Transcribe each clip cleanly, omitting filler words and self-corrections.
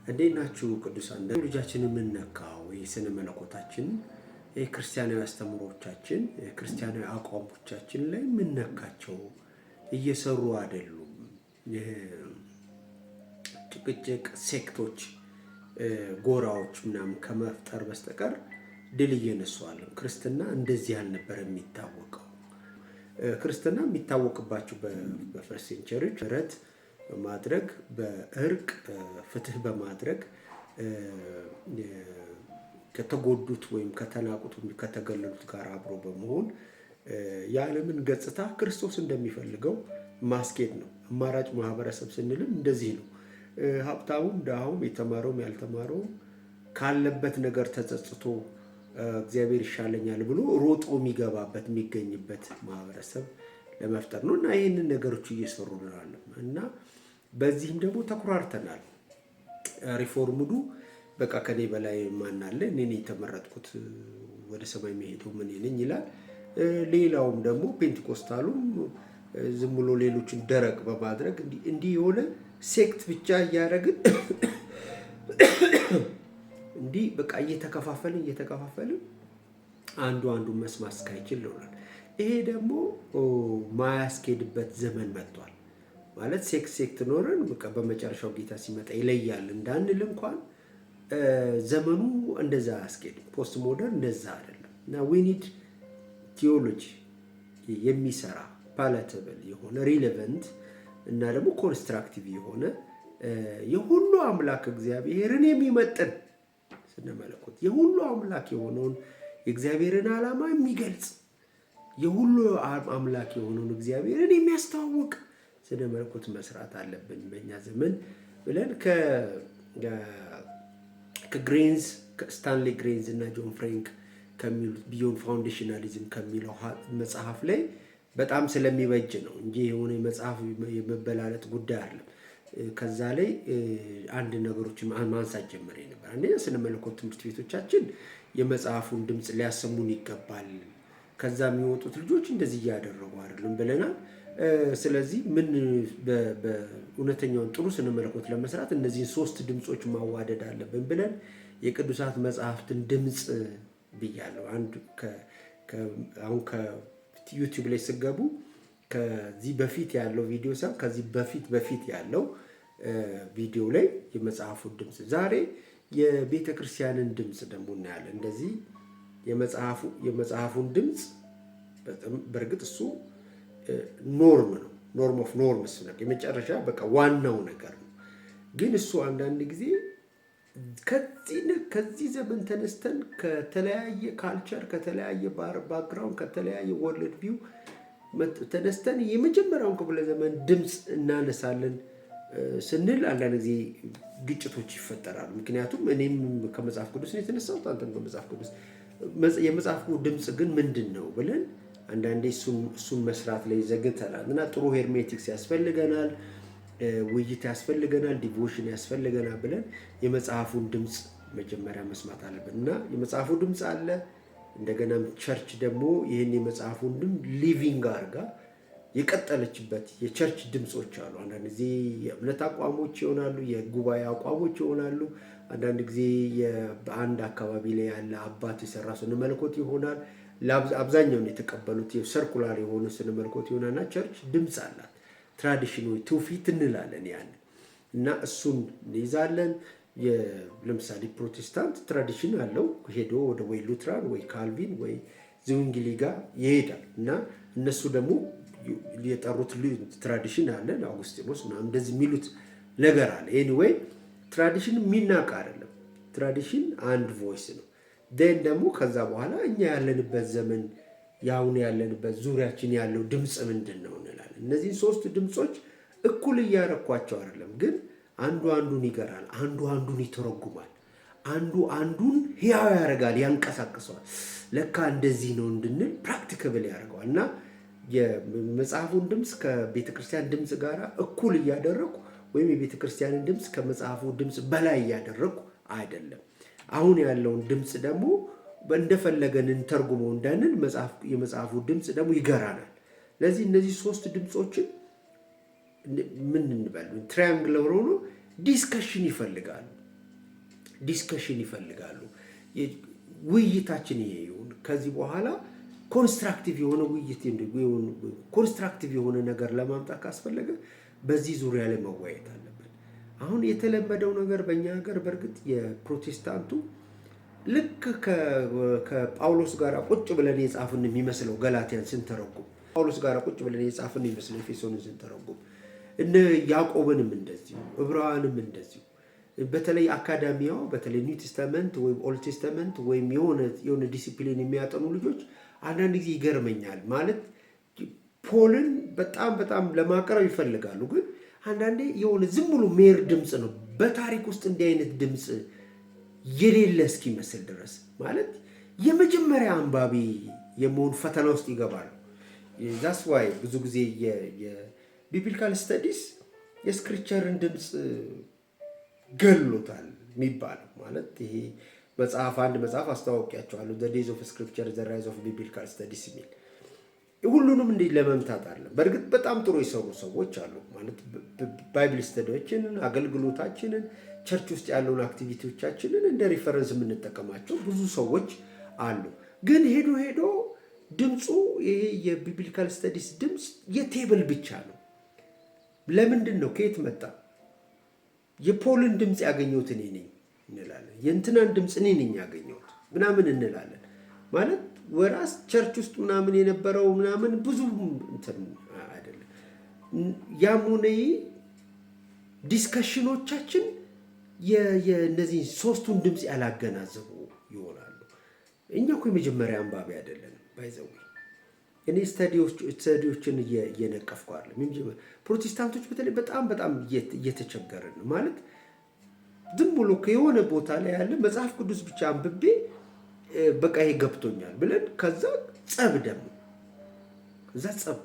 እንዴት ናችሁ ቅዱሳን? ልጃችን የምንነካው የስነ መለኮታችን፣ የክርስቲያናዊ አስተምሮቻችን፣ የክርስቲያናዊ አቋሞቻችን ላይ የምንነካቸው እየሰሩ አይደሉም። ይህ ጭቅጭቅ፣ sect ኦች፣ ጎራዎች ምናምን ከመፍጠር በስተቀር ድል እየነሱ አለም። ክርስትና እንደዚህ አልነበረ የሚታወቀው። ክርስትና የሚታወቅባቸው በ first century ምህረት በማድረግ፣ በእርቅ፣ ፍትህ በማድረግ፣ ከተጎዱት ወይም ከተናቁት ከተገለሉት ጋር አብሮ በመሆን የዓለምን ገጽታ ክርስቶስ እንደሚፈልገው ማስኬድ ነው። አማራጭ ማህበረሰብ ስንልም እንደዚህ ነው። ሀብታሙም ድሃውም የተማረውም ያልተማረውም ካለበት ነገር ተጸጽቶ እግዚአብሔር ይሻለኛል ብሎ ሮጦ የሚገባበት፣ የሚገኝበት ማህበረሰብ ለመፍጠር ነው እና ይህንን ነገሮች እየሰሩ እና በዚህም ደግሞ ተኩራርተናል። Reformed ኡ በቃ ከኔ በላይ ማን አለ? እኔ ነኝ የተመረጥኩት፣ ወደ ሰማይ የሚሄደው ምን ነኝ ይላል። ሌላውም ደግሞ ፔንቴኮስታሉም ዝም ብሎ ሌሎችን ደረቅ በማድረግ እንዲህ የሆነ sect ብቻ እያደረግን እንዲህ በቃ እየተከፋፈልን እየተከፋፈልን አንዱ አንዱ መስማት እስካይችል ይሆናል። ይሄ ደግሞ ማያስኬድበት ዘመን መጥቷል። ማለት sect ኖረን በቃ በመጨረሻው ጌታ ሲመጣ ይለያል እንዳንል እንኳን ዘመኑ እንደዛ አያስኬድም። Post modern እንደዛ አይደለም እና we need theology የሚሰራ፣ palatable የሆነ፣ relevant እና ደግሞ constructive የሆነ፣ የሁሉ አምላክ እግዚአብሔርን የሚመጥን ስነ መለኮት፣ የሁሉ አምላክ የሆነውን የእግዚአብሔርን ዓላማ የሚገልጽ፣ የሁሉ አምላክ የሆነውን እግዚአብሔርን የሚያስተዋውቅ ስነ መለኮት መስራት አለብን በእኛ ዘመን ብለን ከግሬንዝ፣ ከስታንሊ ግሬንዝ እና ጆን ፍሬንክ ከሚሉት Beyond Foundationalism ከሚለው መጽሐፍ ላይ በጣም ስለሚበጅ ነው እንጂ የሆነ የመጽሐፍ የመበላለጥ ጉዳይ አይደለም። ከዛ ላይ አንድ ነገሮችን ማንሳት ጀምሬ ነበር። አንደኛ ስነ መለኮት ትምህርት ቤቶቻችን የመጽሐፉን ድምፅ ሊያሰሙን ይገባል። ከዛ የሚወጡት ልጆች እንደዚህ እያደረጉ አይደሉም ብለናል። ስለዚህ ምን እውነተኛውን ጥሩ ስነ መለኮት ለመስራት እነዚህን ሶስት ድምፆች ማዋደድ አለብን ብለን የቅዱሳት መጽሐፍትን ድምፅ ብያለሁ። አንድ አሁን ከ YouTube ላይ ስገቡ ከዚህ በፊት ያለው ቪዲዮ ሳይሆን ከዚህ በፊት በፊት ያለው ቪዲዮ ላይ የመጽሐፉን ድምፅ፣ ዛሬ የቤተ ክርስቲያንን ድምፅ ደግሞ እናያለን። እንደዚህ የመጽሐፉን ድምፅ በእርግጥ እሱ norm ነው፣ norm of norms ነው፣ የመጨረሻ በቃ ዋናው ነገር ነው። ግን እሱ አንዳንድ ጊዜ ከዚህ ዘመን ተነስተን ከተለያየ culture፣ ከተለያየ background፣ ከተለያየ world view ተነስተን የመጀመሪያውን ክፍለ ዘመን ድምፅ እናነሳለን ስንል አንዳንድ ጊዜ ግጭቶች ይፈጠራሉ። ምክንያቱም እኔም ከመጽሐፍ ቅዱስ ነው የተነሳሁት፣ አንተም ከመጽሐፍ ቅዱስ፣ የመጽሐፉ ድምፅ ግን ምንድን ነው ብለን አንዳንዴ እሱን መስራት ላይ ዘግተናል እና ጥሩ hermeneutics ያስፈልገናል፣ ውይይት ያስፈልገናል፣ devotion ያስፈልገናል ብለን የመጽሐፉን ድምፅ መጀመሪያ መስማት አለብን እና የመጽሐፉ ድምፅ አለ። እንደገናም church ደግሞ ይህን የመጽሐፉን ድምፅ living አድርጋ የቀጠለችበት የ church ድምፆች አሉ። አንዳንድ ጊዜ የእምነት አቋሞች ይሆናሉ፣ የጉባኤ አቋሞች ይሆናሉ። አንዳንድ ጊዜ በአንድ አካባቢ ላይ ያለ አባት የሰራ ስነ መለኮት ይሆናል። አብዛኛውን የተቀበሉት circular የሆነ ስነ መለኮት ይሆናል እና church ድምፅ አላት። Tradition ወይ ትውፊት እንላለን ያን እና እሱን እንይዛለን። ለምሳሌ ፕሮቴስታንት tradition አለው። ሄዶ ወደ ወይ ሉትራን ወይ ካልቪን ወይ ዝዊንግሊ ጋር ይሄዳል እና እነሱ ደግሞ የጠሩት tradition አለ፣ አውግስጢኖስ ምናምን እንደዚህ የሚሉት ነገር አለ። Anyway tradition የሚናቅ አይደለም። Tradition አንድ voice ነው። Then ደግሞ ከዛ በኋላ እኛ ያለንበት ዘመን፣ የአሁኑ ያለንበት ዙሪያችን ያለው ድምፅ ምንድን ነው እንላለን። እነዚህን ሶስት ድምፆች እኩል እያረኳቸው አይደለም፣ ግን አንዱ አንዱን ይገራል፣ አንዱ አንዱን ይተረጉማል፣ አንዱ አንዱን ህያው ያደርጋል፣ ያንቀሳቅሰዋል። ለካ እንደዚህ ነው እንድንል practicable ያደርገዋል እና የመጽሐፉን ድምፅ ከቤተ ክርስቲያን ድምፅ ጋር እኩል እያደረግኩ ወይም የቤተ ክርስቲያንን ድምፅ ከመጽሐፉ ድምፅ በላይ እያደረግኩ አይደለም። አሁን ያለውን ድምፅ ደግሞ እንደፈለገን እንተርጉመው እንዳንል የመጽሐፉ ድምፅ ደግሞ ይገራናል። ለዚህ እነዚህ ሶስት ድምፆችን ምን እንበል triangle ሆኖ discussion ይፈልጋሉ። Discussion ይፈልጋሉ። ውይይታችን ይሄ ይሁን። ከዚህ በኋላ constructive የሆነ ውይይት፣ constructive የሆነ ነገር ለማምጣት ካስፈለገ በዚህ ዙሪያ ላይ መወያየት አለብን። አሁን የተለመደው ነገር በእኛ ሀገር በእርግጥ የፕሮቴስታንቱ ልክ ከጳውሎስ ጋር ቁጭ ብለን የጻፍን የሚመስለው ገላትያን ስንተረጉም፣ ጳውሎስ ጋር ቁጭ ብለን የጻፍን የሚመስለው ኤፌሶንን ስንተረጉም፣ እነ ያዕቆብንም እንደዚሁ፣ ዕብራውያንም እንደዚሁ፣ በተለይ academia ው በተለይ New Testament ወይም Old Testament ወይም የሆነ ዲሲፕሊን የሚያጠኑ ልጆች አንዳንድ ጊዜ ይገርመኛል። ማለት ፖልን በጣም በጣም ለማቅረብ ይፈልጋሉ፣ ግን አንዳንዴ የሆነ ዝም ብሎ mere ድምፅ ነው። በታሪክ ውስጥ እንዲህ አይነት ድምፅ የሌለ እስኪመስል ድረስ ማለት የመጀመሪያ አንባቢ የመሆን ፈተና ውስጥ ይገባሉ። That's why ብዙ ጊዜ የ biblical studies የ scripture ን ድምፅ ገሎታል የሚባለው። ማለት ይሄ መጽሐፍ፣ አንድ መጽሐፍ አስተዋውቂያቸዋለሁ፣ The Death of Scripture, The Rise of Biblical Studies የሚል። ሁሉንም እንዲህ ለመምታት አለ። በእርግጥ በጣም ጥሩ የሰሩ ሰዎች አሉ። ማለት Bible study ዎችንን፣ አገልግሎታችንን፣ church ውስጥ ያለውን activity ዎቻችንን እንደ reference የምንጠቀማቸው ብዙ ሰዎች አሉ። ግን ሄዶ ሄዶ ድምፁ ይሄ የ biblical studies ድምፅ የ table ብቻ ነው። ለምንድን ነው? ከየት መጣ? የፖልን ድምፅ ያገኘሁት እኔ ነኝ እንላለን። የእንትናን ድምፅ እኔ ነኝ ያገኘሁት ምናምን እንላለን። ማለት whereas church ውስጥ ምናምን የነበረው ምናምን ብዙ እንትን አይደለም። ያም ሆነ ይህ discussion ኖቻችን የእነዚህ ሶስቱን ድምፅ ያላገናዘቡ ይሆናሉ። እኛ እኮ የመጀመሪያ አንባቢ አይደለንም። By the way እኔ study ዎችን እየነቀፍኩ አይደለም። ፕሮቴስታንቶች በተለይ በጣም በጣም እየተቸገርን ነው። ማለት ዝም ብሎ ከየሆነ ቦታ ላይ ያለ መጽሐፍ ቅዱስ ብቻ አንብቤ በቃ ይሄ ገብቶኛል ብለን ከዛ ጸብ ደግሞ ከዛ ጸብ።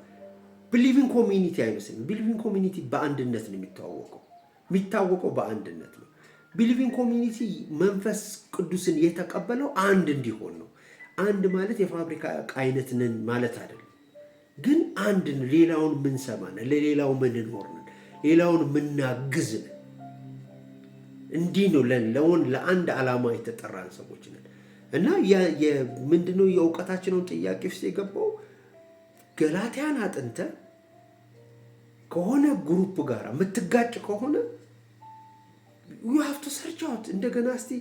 Believing community አይመስልም። Believing community በአንድነት ነው የሚተዋወቀው፣ የሚታወቀው በአንድነት ነው። Believing community መንፈስ ቅዱስን የተቀበለው አንድ እንዲሆን ነው። አንድ ማለት የፋብሪካ ዕቃ አይነት ነን ማለት አይደለም። ግን አንድ ሌላውን ምንሰማ ነን፣ ለሌላው ምንኖር ነን፣ ሌላውን ምናግዝ ነን። እንዲህ ነው ለውን ለአንድ ዓላማ የተጠራን ሰዎች ነን። እና ምንድነው የእውቀታችንን ጥያቄ ውስጥ የገባው? ገላትያን አጥንተ ከሆነ group ጋር የምትጋጭ ከሆነ you have to search out እንደገና። እስቲ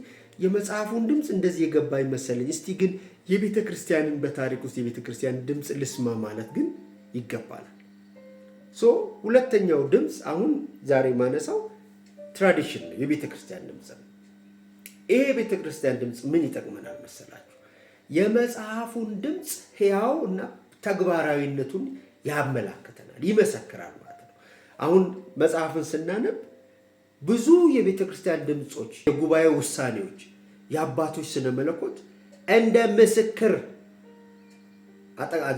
የመጽሐፉን ድምፅ እንደዚህ የገባ ይመሰለኝ፣ እስቲ ግን የቤተ ክርስቲያንን በታሪክ ውስጥ የቤተ ክርስቲያን ድምፅ ልስማ ማለት ግን ይገባናል። So ሁለተኛው ድምፅ አሁን ዛሬ ማነሳው tradition ነው፣ የቤተ ክርስቲያን ድምፅ ነው። ይሄ የቤተ ክርስቲያን ድምፅ ምን ይጠቅመናል መሰላችሁ? የመጽሐፉን ድምፅ ሕያው እና ተግባራዊነቱን ያመላክተናል፣ ይመሰክራል ማለት ነው። አሁን መጽሐፍን ስናነብ ብዙ የቤተ ክርስቲያን ድምፆች፣ የጉባኤ ውሳኔዎች፣ የአባቶች ስነ መለኮት እንደ ምስክር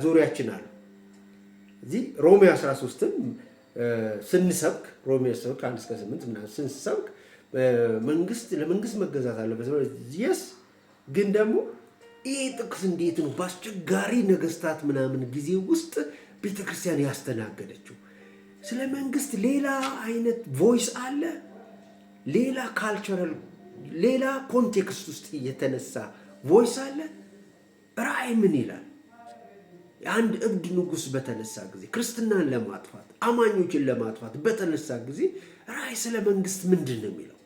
ዙሪያችን አሉ። እዚህ ሮሜ 13ን ስንሰብክ፣ ሮሜ 1 እስከ 8 ምናምን ስንሰብክ መንግስት ለመንግስት መገዛት አለበት። Yes፣ ግን ደግሞ ይህ ጥቅስ እንዴት ነው በአስቸጋሪ ነገስታት ምናምን ጊዜ ውስጥ ቤተክርስቲያን ያስተናገደችው? ስለ መንግስት ሌላ አይነት voice አለ፣ ሌላ cultural፣ ሌላ context ውስጥ የተነሳ voice አለ። ራእይ ምን ይላል? የአንድ እብድ ንጉስ በተነሳ ጊዜ፣ ክርስትናን ለማጥፋት፣ አማኞችን ለማጥፋት በተነሳ ጊዜ ራእይ ስለ መንግስት ምንድን ነው የሚለው?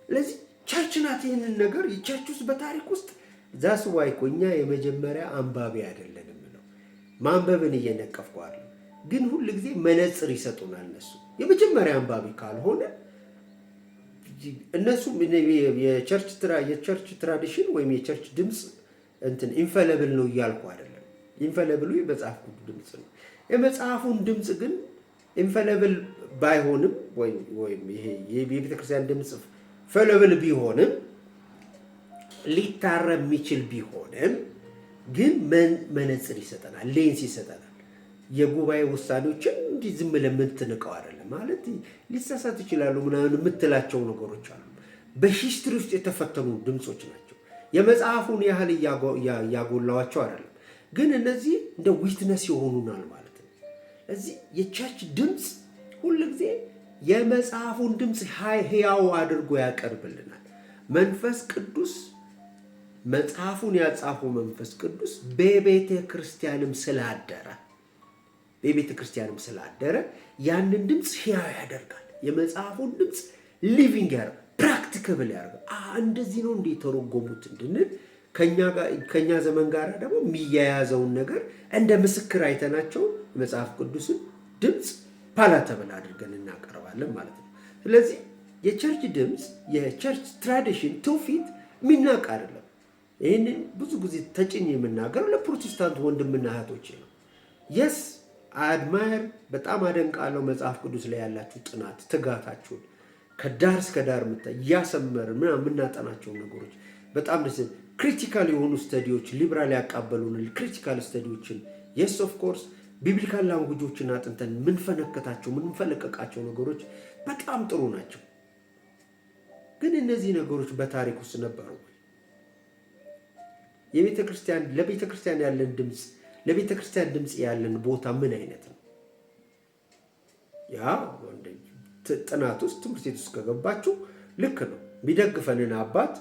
ለዚህ church ናት ይህንን ነገር church ውስጥ በታሪክ ውስጥ። That's why እኮ እኛ የመጀመሪያ አንባቢ አይደለንም ነው። ማንበብን እየነቀፍኩ አይደለም፣ ግን ሁል ጊዜ መነጽር ይሰጡናል እነሱ። የመጀመሪያ አንባቢ ካልሆነ እነሱ የ church tradition ወይም የ church ድምፅ እንትን infallible ነው እያልኩ አይደለም። Infallible ኡ የመጽሐፍ ድምፅ ነው። የመጽሐፉን ድምፅ ግን infallible ባይሆንም ወይም ይሄ የቤተክርስቲያን ድምፅ fallible ቢሆንም፣ ሊታረም የሚችል ቢሆንም ግን መነጽር ይሰጠናል፣ ሌንስ ይሰጠናል። የጉባኤ ውሳኔዎችን እንዲህ ዝም ብለህ የምትንቀው አይደለም። ማለት ሊሳሳት ይችላሉ ምናምን የምትላቸው ነገሮች አሉ። በ history ውስጥ የተፈተኑ ድምፆች ናቸው። የመጽሐፉን ያህል እያጎላዋቸው አይደለም፣ ግን እነዚህ እንደ witness ይሆኑናል ማለት ነው። እዚህ የ church ድምፅ ሁልጊዜ የመጽሐፉን ድምፅ ህያው አድርጎ ያቀርብልናል። መንፈስ ቅዱስ፣ መጽሐፉን ያጻፈው መንፈስ ቅዱስ በቤተ ክርስቲያንም ስላደረ ያንን ድምፅ ሕያው ያደርጋል። የመጽሐፉን ድምፅ living ያደርጋል፣ practicable ያደርጋል። እንደዚህ ነው እንደ የተረጎሙት እንድንል፣ ከኛ ዘመን ጋር ደግሞ የሚያያዘውን ነገር እንደ ምስክር አይተናቸው የመጽሐፍ ቅዱስን ድምፅ palatable አድርገን እናቀርባለን ማለት ነው። ስለዚህ የ church ድምፅ፣ የ church tradition፣ ትውፊት የሚናቅ አይደለም። ይህንን ብዙ ጊዜ ተጭኜ የምናገረው ለፕሮቴስታንት ወንድምና እህቶቼ ነው። Yes, I admire፣ በጣም አደንቃለሁ መጽሐፍ ቅዱስ ላይ ያላችሁ ጥናት፣ ትጋታችሁን፣ ከዳር እስከ ዳር እያሰመርን ምናምን የምናጠናቸውን ነገሮች በጣም ደስ critical የሆኑ study ዎች፣ ሊብራል ያቃበሉን critical study ዎችን፣ yes, of course, biblical language ኦችን አጥንተን ምንፈነከታቸው፣ ምንፈለቀቃቸው ነገሮች በጣም ጥሩ ናቸው። ግን እነዚህ ነገሮች በታሪክ ውስጥ ነበሩ ወይ? የቤተ ክርስቲያን ለቤተ ክርስቲያን ያለን ድምፅ፣ ለቤተ ክርስቲያን ድምፅ ያለን ቦታ ምን አይነት ነው? ያ ጥናት ውስጥ፣ ትምህርት ቤት ውስጥ ከገባችሁ ልክ ነው። የሚደግፈንን አባት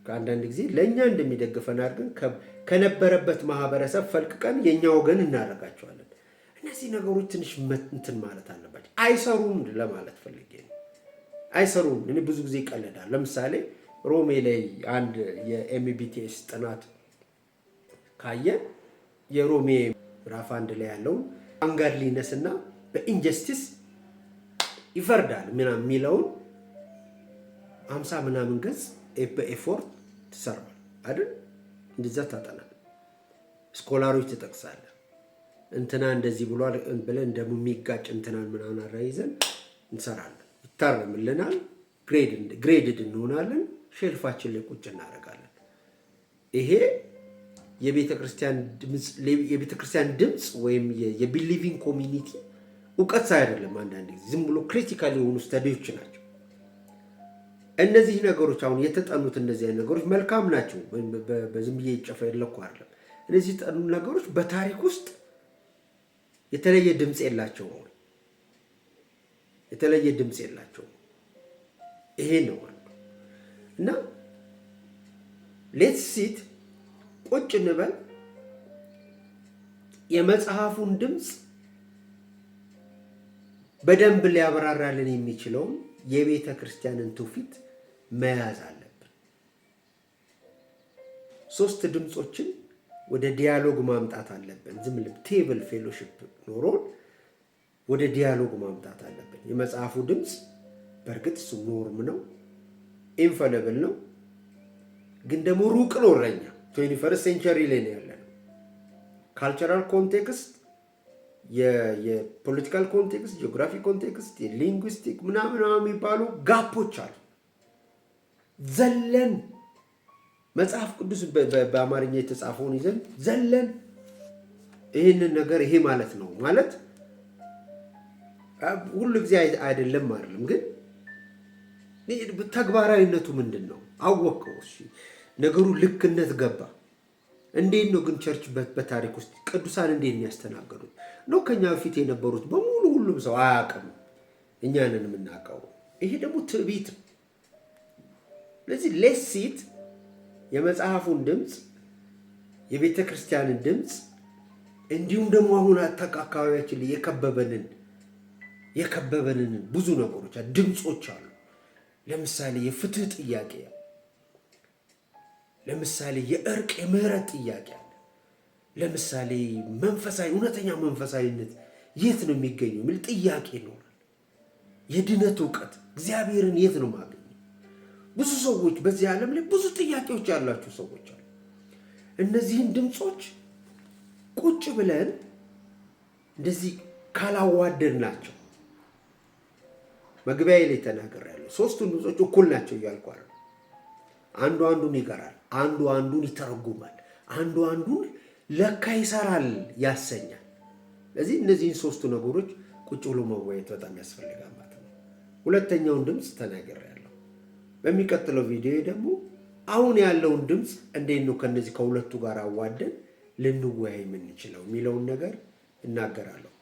ከአንዳንድ ጊዜ ለእኛ እንደሚደግፈን አድርገን ከነበረበት ማህበረሰብ ፈልቅቀን የእኛ ወገን እናደርጋቸዋለን። እነዚህ ነገሮች ትንሽ እንትን ማለት አለባቸው። አይሰሩም ለማለት ፈልጌ ነው። አይሰሩም። እኔ ብዙ ጊዜ ይቀልዳል። ለምሳሌ ሮሜ ላይ አንድ የ MBTS ጥናት ካየን የሮሜ ምዕራፍ 1 ላይ ያለውን ungodliness እና በ injustice ይፈርዳል ምናምን የሚለውን 50 ምናምን ገጽ በ effort ትሰራል አይደል? እንደዛ ታጠናል። Scholar ኦች ትጠቅሳለህ። እንትና እንደዚህ ብሏል ብለን እንደሚጋጭ እንትናን ምናምን አራይዘን እንሰራለን። ይታረምልናል። Graded እንሆናለን። Shelf ኣችን ላይ ቁጭ እናደርጋለን። ይሄ የቤተ ክርስቲያን ድምፅ ወይም የ believing community እውቀት ሳይ አይደለም። አንዳንድ ጊዜ ዝም ብሎ critical የሆኑ study ዎች ናቸው። እነዚህ ነገሮች፣ አሁን የተጠኑት እነዚህ አይነት ነገሮች መልካም ናቸው። በዝም ብዬ ይጨፈለኩ አይደለም። እነዚህ የተጠኑ ነገሮች በታሪክ ውስጥ የተለየ ድምፅ የላቸውም። የተለየ ድምፅ የላቸውም። ይሄ ነው አንዱ። እና let's sit፣ ቁጭ እንበል፣ የመጽሐፉን ድምፅ በደንብ ሊያብራራልን የሚችለውን የቤተ ክርስቲያንን ትውፊት መያዝ አለብን። ሶስት ድምፆችን ወደ dialogue ማምጣት አለብን። ዝም ብለን table fellowship ኖሮን ወደ dialogue ማምጣት አለብን። የመጽሐፉ ድምፅ በእርግጥ እሱ norm ነው፣ infallible ነው፣ ግን ደግሞ ሩቅ ነው ለኛ። 21st century ላይ ነው ያለነው። Cultural context፣ የ political context፣ geography context፣ የ linguistic ምናምን የሚባሉ gap ኦች አሉ። ዘለን መጽሐፍ ቅዱስ በአማርኛ የተጻፈውን ይዘን ዘለን ይህንን ነገር ይሄ ማለት ነው ማለት ሁሉ ጊዜ አይደለም አይደለም፣ ግን ተግባራዊነቱ ምንድን ነው? አወቅከው። እሺ፣ ነገሩ ልክነት ገባ። እንዴት ነው ግን church በታሪክ ውስጥ ቅዱሳን እንዴት ነው ያስተናገዱት? ነው ከኛ በፊት የነበሩት በሙሉ ሁሉም ሰው አያውቅም፣ እኛንን የምናውቀው። ይሄ ደግሞ ትዕቢት ነው። ስለዚህ let's sit፣ የመጽሐፉን ድምፅ፣ የቤተ ክርስቲያንን ድምፅ፣ እንዲሁም ደግሞ አሁን አካባቢያችን ላይ የከበበንን ብዙ ነገሮች፣ ድምፆች አሉ። ለምሳሌ የፍትህ ጥያቄ፣ ለምሳሌ የእርቅ የምህረት ጥያቄ አለ። ለምሳሌ መንፈሳዊ፣ እውነተኛ መንፈሳዊነት የት ነው የሚገኘው የሚል ጥያቄ ይኖራል። የድነት እውቀት፣ እግዚአብሔርን የት ነው ማገኘው? ብዙ ሰዎች በዚህ ዓለም ላይ ብዙ ጥያቄዎች ያላቸው ሰዎች አሉ። እነዚህን ድምፆች ቁጭ ብለን እንደዚህ ካላዋደድናቸው፣ መግቢያ ላይ ተናግሬያለሁ። ሶስቱን ድምፆች እኩል ናቸው እያልኩ አይደለም። አንዱ አንዱን ይገራል፣ አንዱ አንዱን ይተረጉማል፣ አንዱ አንዱን ለካ ይሰራል ያሰኛል። ስለዚህ እነዚህን ሶስቱ ነገሮች ቁጭ ብሎ መወያየት በጣም ያስፈልጋል ማለት ነው። ሁለተኛውን ድምፅ ተናግሬያለሁ። በሚቀጥለው ቪዲዮ ደግሞ አሁን ያለውን ድምፅ እንዴት ነው ከነዚህ ከሁለቱ ጋር አዋደን ልንወያይ የምንችለው የሚለውን ነገር እናገራለሁ።